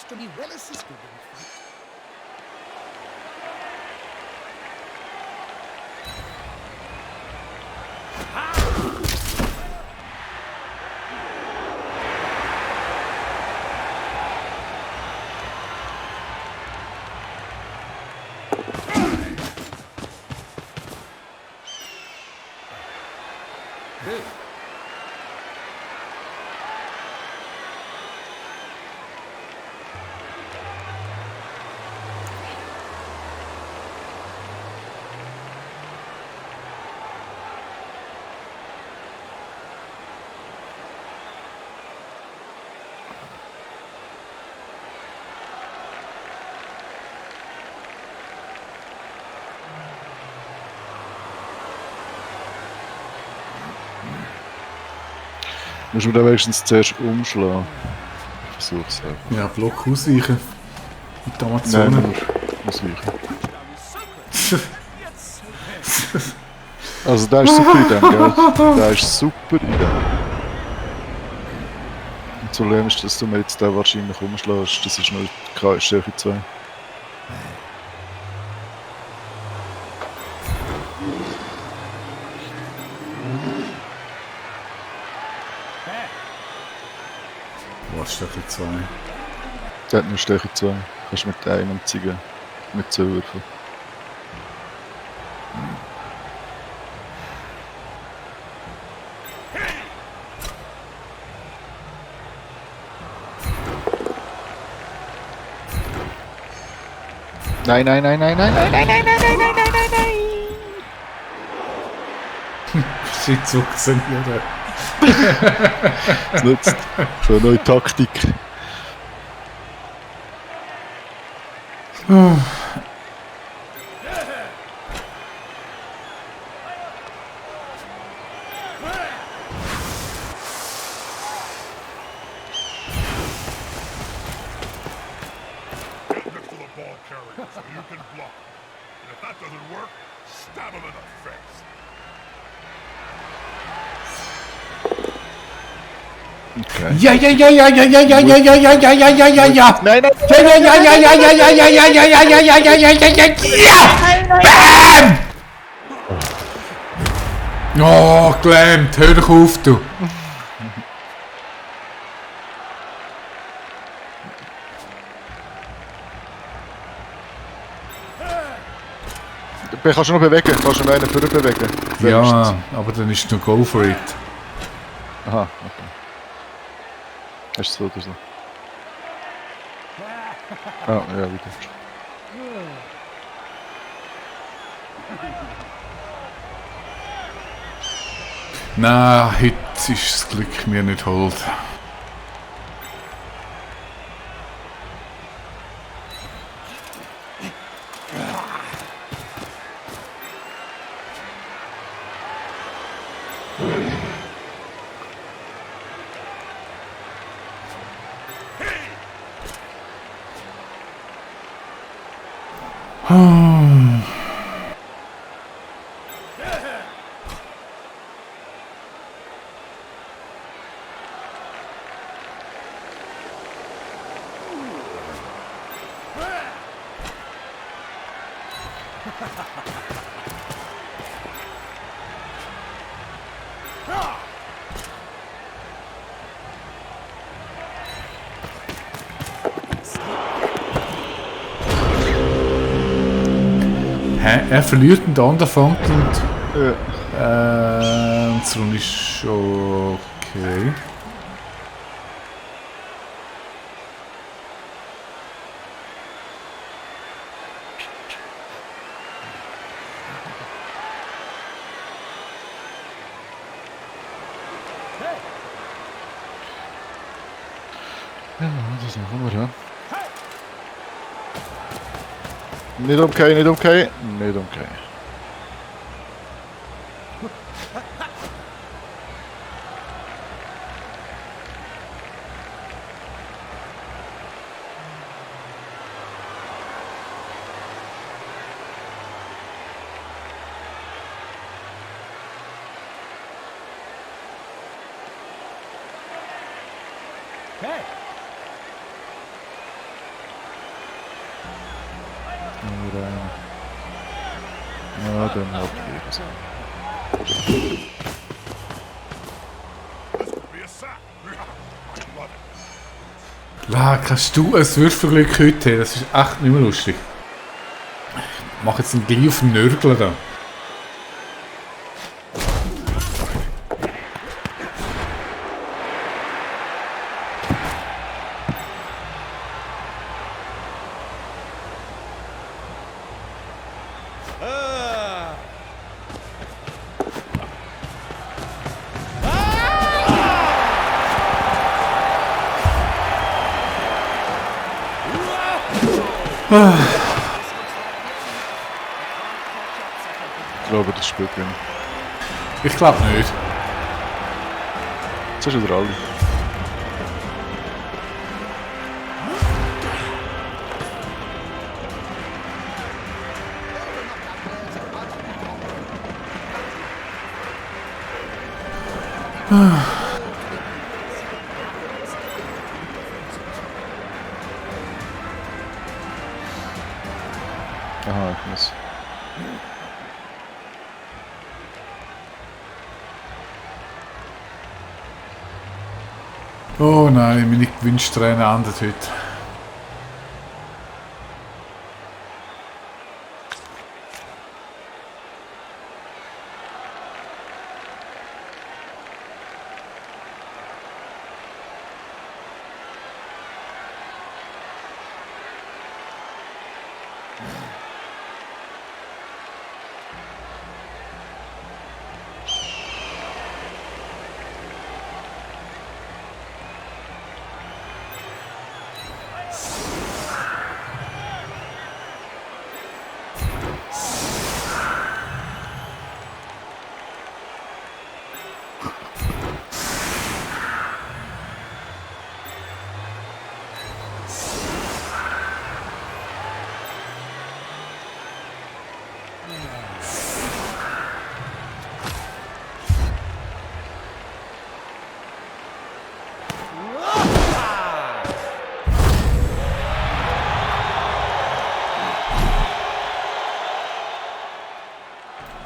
to be well assisted in the fight. Musst du mir da wenigstens zuerst umschlagen? Ich versuch's halt. Ja, Block ausweichen. Mit der Nein, Amazone. nur ausweichen. Also der ist super in dem, gell? Der ist super in dem. Und das Problem ist, dass du mir jetzt den wahrscheinlich umschlägst. Das ist nur die Stärke 2. Was ist Stärke 2? Der hat nur Stärke 2. Kannst mit einem Ziegen mit 2 würfeln. Nein, nein, nein, nein, nein, nein, nein, nein, nein, nein, nein, nein, nein. Shit, so funktioniert. Das nützt. Für eine neue Taktik. Next to the ball carrier so you can block. And if that doesn't work, stab him in the face. Okay. Ja, ja, ja, ja, ja, ja, ja, ja, ja, ja, ja, ja, ja, ja, ja. Nein, nein, Ja, ja, ja, ja, ja, ja, ja, ja, ja, ja, ja, ja, ja, ja, ja, ja, ja, ja. Bam! Oh, gelähmt, hör doch auf, du. Du kannst du noch bewegen, kannst du noch einen vorne bewegen. Ja, aber dann ist noch Go for it. Aha, okay. Hast du so oder so? Ah, ja, wieder. Nein, heute ist das Glück mir nicht hold. Hä? Er verliert und der andere fängt und... Ja. Das Rund ist schon okay. Ja, das machen wir, ja. Nicht umgehen, nicht umgehen, nicht umgehen. Nur ja, dann halt wieder. This could be a sack. I love it. La, kannst du ein Würfelglück heute? Das ist echt nicht mehr lustig. Ich mache jetzt einen gleich auf den Nörgler da. Ich glaube, das Spiel gewinnen. Ich glaube nicht. Jetzt ist wieder alle. Aha, ich muss. Oh nein, meine Gewünschträne endet heute.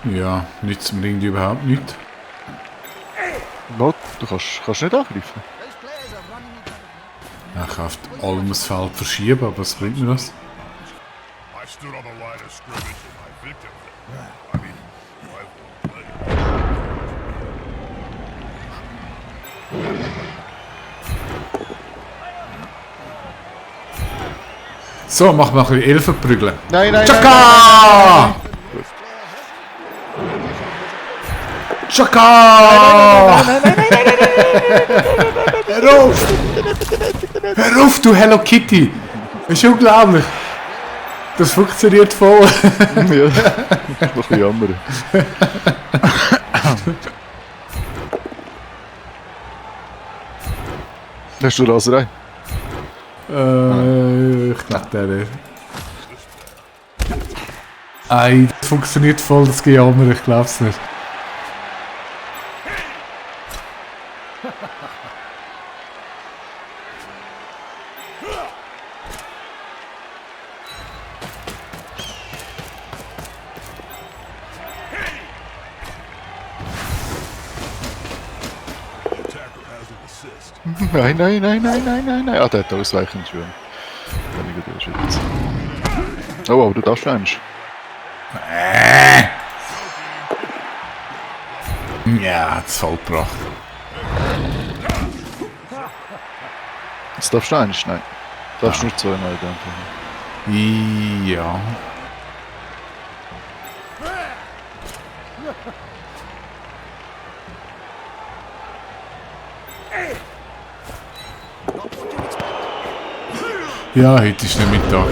Ja, nützt mir irgendwie überhaupt nichts. Was? Du kannst nicht angreifen. Those players are running each other. Ich kann auf allem das Feld verschieben, aber was bringt mir das? I stood on the line of scrimmage and my victim. I mean, I won't play. So, machen wir ein bisschen Elfenprügeln. Nein, nein, Chaka! Chaka! Hör auf! Hör auf, du Hello Kitty! Das ist unglaublich! Das funktioniert voll! nein. Ja, noch ein bisschen jammern. Hast du Raserei? Ich glaube der nicht. Ei, das funktioniert voll, das Gejammer, ich glaub's nicht. The attacker has an assist. Nein, nein, nein, nein, nein, nein, nein. Ah, der hat ausweichend schön. Weniger durchschützt. Oh, aber du darfst eins. Ja, hat's voll gebracht. Jetzt darfst du eins, nein. Du darfst nur zwei neu einfach. Ja. Ja, heute ist nicht Mittag.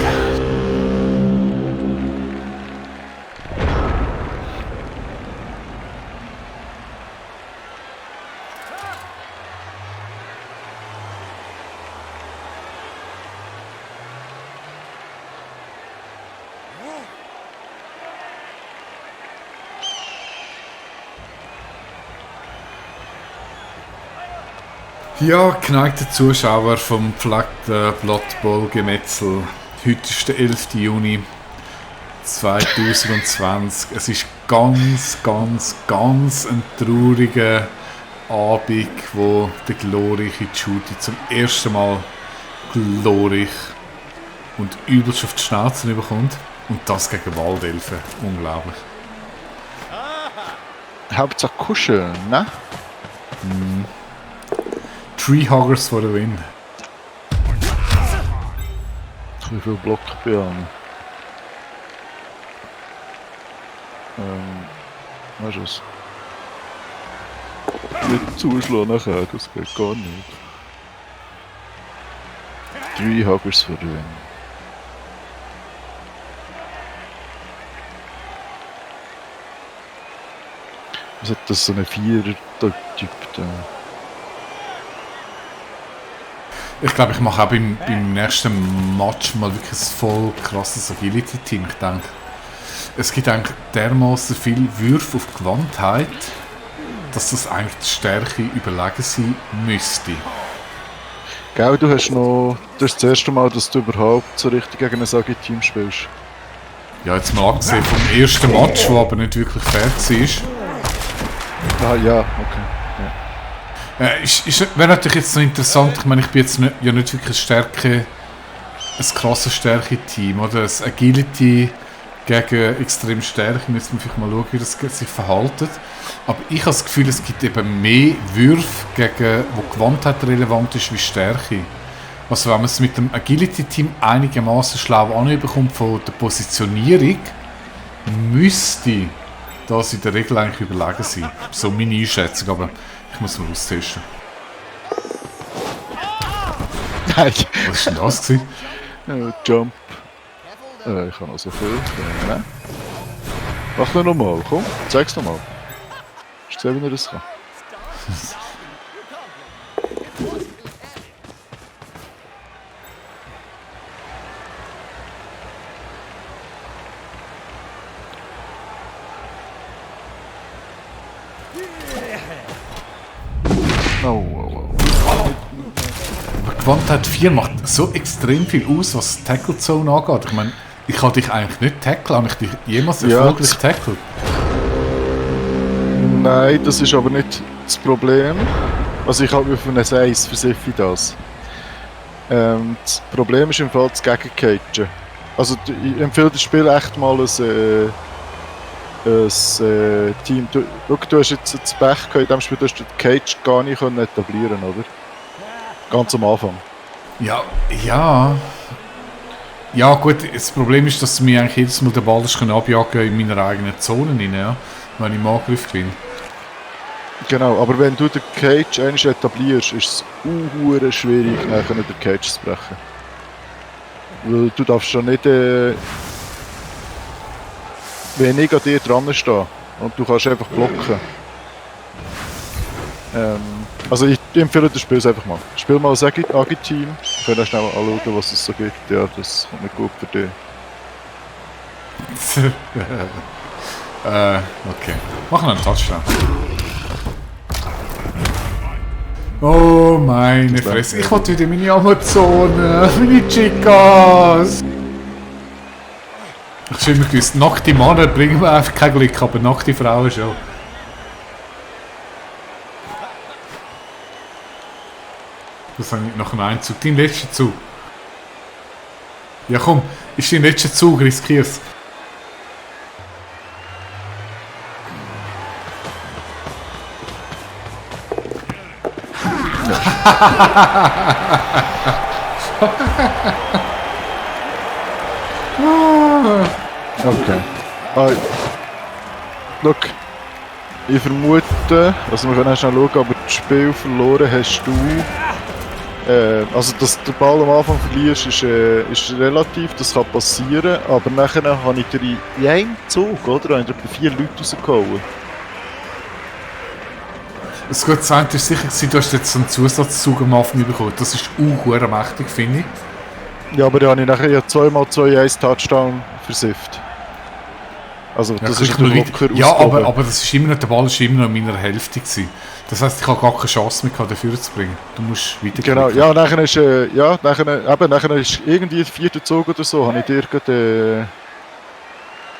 Ja, geneigte Zuschauer vom Blood Bowl Gemetzel. Heute ist der 11. Juni. 2020. Es ist ganz, ganz, ganz ein trauriger Abend, wo der glorreiche Judy zum ersten Mal glorreich und übelst auf die Schnauze bekommt. Und das gegen Waldelfen. Unglaublich. Hauptsache kuscheln, ne? Treehuggers for the win. Wie viel Block bin weißt du was? Nicht zuschlagen nachher, das geht gar nicht. 3 Huggers für den. Was hat das so ein 4er-Typ da? Ich glaube, ich mache auch beim nächsten Match mal wirklich ein voll krasses Agility-Team. Ich denke, es gibt eigentlich dermaßen viele Würfe auf Gewandtheit, dass das eigentlich die Stärke überlegen sein müsste. Gell, du hast das erste Mal, dass du überhaupt so richtig gegen ein Agi-Team spielst. Ja, jetzt mal abgesehen vom ersten Match, das aber nicht wirklich fair war. Ah, ja, okay. Wäre natürlich jetzt noch interessant, ich meine, ich bin jetzt nicht wirklich ein krasses Stärke-Team, oder? Das Agility gegen extrem Stärke, müssen wir vielleicht mal schauen, wie das sich verhalten. Aber ich habe das Gefühl, es gibt eben mehr Würfe, wo Gewandtheit relevant ist, wie Stärke. Also wenn man es mit dem Agility-Team einigermaßen schlau anbekommt von der Positionierung, müsste das in der Regel eigentlich überlegen sein. So meine Einschätzung, aber ich muss mal austesten. Nein. Was war denn das gewesen? Jump. Ich habe noch so viel. Nein. Mach nur nochmal, komm, zeig's nochmal. Hast du gesehen, wie er das kann? Gewandtheit 4 macht so extrem viel aus, was Tackle Zone angeht. Ich meine, ich kann dich eigentlich nicht tackeln. Habe ich dich jemals erfolgreich tackelt? Nein, das ist aber nicht das Problem. Also ich habe auf einem 1 versiffe ich das. Das Problem ist im Fall das Gegencagen. Also ich empfehle das Spiel echt mal ein Team. Du hast jetzt das Pech gehabt, in diesem Spiel du hast den Cage gar nicht etablieren, oder? Ganz am Anfang. Ja. Ja gut, das Problem ist, dass mir eigentlich jedes Mal den Ball abjagen in meiner eigenen Zone rein, ja, wenn ich im Angriff bin. Genau, aber wenn du den Cage einmal etablierst, ist es unhuere schwierig, nachher den Cage zu brechen. Weil du darfst schon nicht wenig an dir dran stehen und du kannst einfach blocken. Also ich empfehle das Spiel einfach mal. Spiel mal ein Agi-Team, können wir schnell anschauen, was es so gibt. Ja, das kommt nicht gut für dich. Okay. Machen wir einen Touchdown. Oh meine Fresse, ich wollte wieder meine Amazonen, meine Chicas. Ich habe immer gewusst, nackte Männer bringen mir einfach kein Glück, aber nackte Frauen schon. Das habe ich nach dem Einzug. Dein letzter Zug. Ja komm, ist dein letzter Zug, riskier's. Okay. Look, ich vermute, also wir können auch schnell schauen, aber das Spiel verloren hast du. Also dass du den Ball am Anfang verlierst, ist relativ, das kann passieren, aber nachher habe ich dir in einem Zug, oder? Habe ich etwa 4 Leute rausgehauen. Das gute Sein ist sicher gewesen, du hast jetzt so einen Zusatzzug am Anfang bekommen. Das ist auch mächtig, finde ich. Ja, aber da habe ich nachher ja 2x2 Touchdown versifft. Also Ja, das ist natürlich locker ja, ausgehoben. aber das ist immer noch, der Ball ist immer noch in meiner Hälfte gewesen. Das heisst, ich habe gar keine Chance mehr gehabt, dafür zu bringen. Du musst weiter. Genau, ja, nachher ist, nachher ist irgendwie der 4. Zug oder so, habe ich dir gerade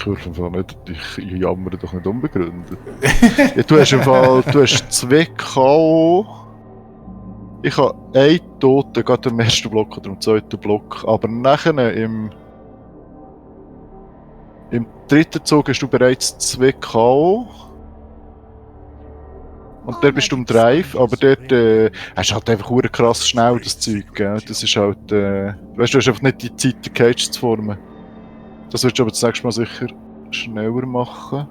Ich würde einfach nicht, ich jammere doch nicht unbegründet. Ja, du hast im Fall, du hast 2 K.O. Ich habe einen Toten, gerade im ersten Block oder im zweiten Block, aber nachher im dritten Zug hast du bereits 2 K.O. Und dort bist du im Drive, aber dort hast du halt einfach hure krass schnell das Zeug, gell? Das ist halt, weißt du, hast einfach nicht die Zeit, den Cage zu formen. Das würdest du aber das nächste Mal sicher schneller machen.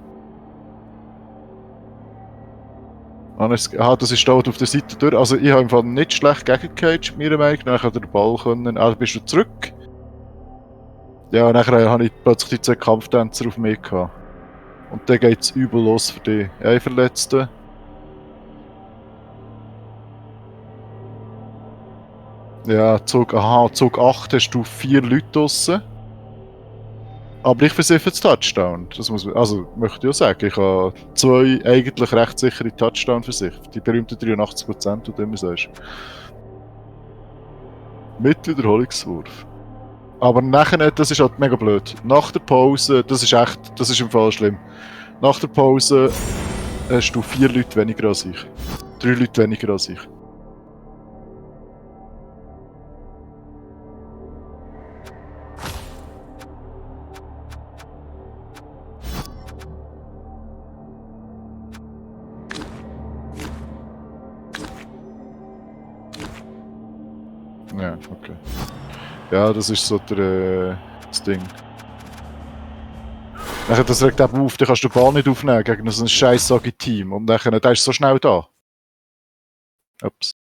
Das ist da auf der Seite durch. Also ich habe im Fall nicht schlecht gegen Cage, meiner Meinung nach. Ich habe den Ball können. Ah, bist du zurück? Ja, nachher habe ich plötzlich die 2 Kampftänzer auf mich gehabt. Und dann geht es übel los für dich. Ein Verletzter. Ja, Zug 8 hast du 4 Leute draussen. Aber ich versiffe jetzt Touchdown. Das muss, also möchte ich auch sagen, ich habe 2 eigentlich recht sichere Touchdown versifft. Die berühmten 83%, die du immer sagst. Mit Wiederholungswurf. Aber nachher, das ist halt mega blöd. Nach der Pause, das ist im Fall schlimm. Nach der Pause hast du 4 Leute weniger als ich. 3 Leute weniger als ich. Ja, okay. Ja, das ist so das Ding. Nachher, das regt eben auf, dann kannst du den Ball nicht aufnehmen gegen so ein scheiß Team. Und nachher, der ist so schnell da. Ups.